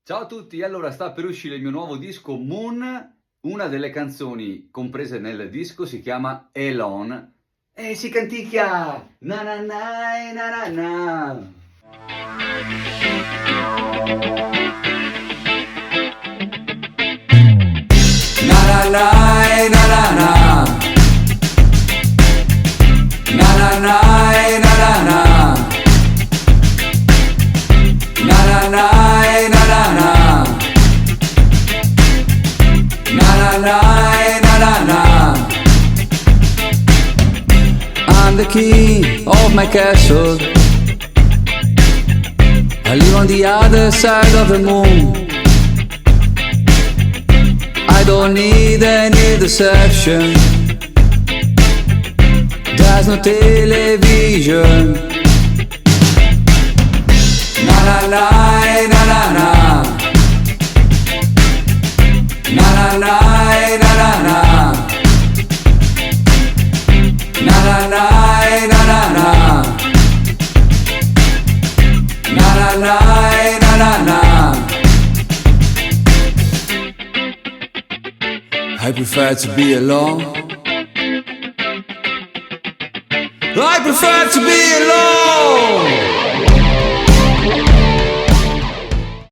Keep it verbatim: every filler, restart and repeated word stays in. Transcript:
Ciao a tutti, allora sta per uscire il mio nuovo disco Moon, una delle canzoni comprese nel disco si chiama Elon e si canticchia na na na e na na na. Na na na e na na na. Na na na e na na na. Na na na e na na na. Na na na e na na na. I'm the king of my castle. I live on the other side of the moon. I don't need any deception. There's no television. Na na na e na na na. Na na na e na na na. Na na na e na na na. Na na na e na na na. I prefer to be alone. I prefer to be alone.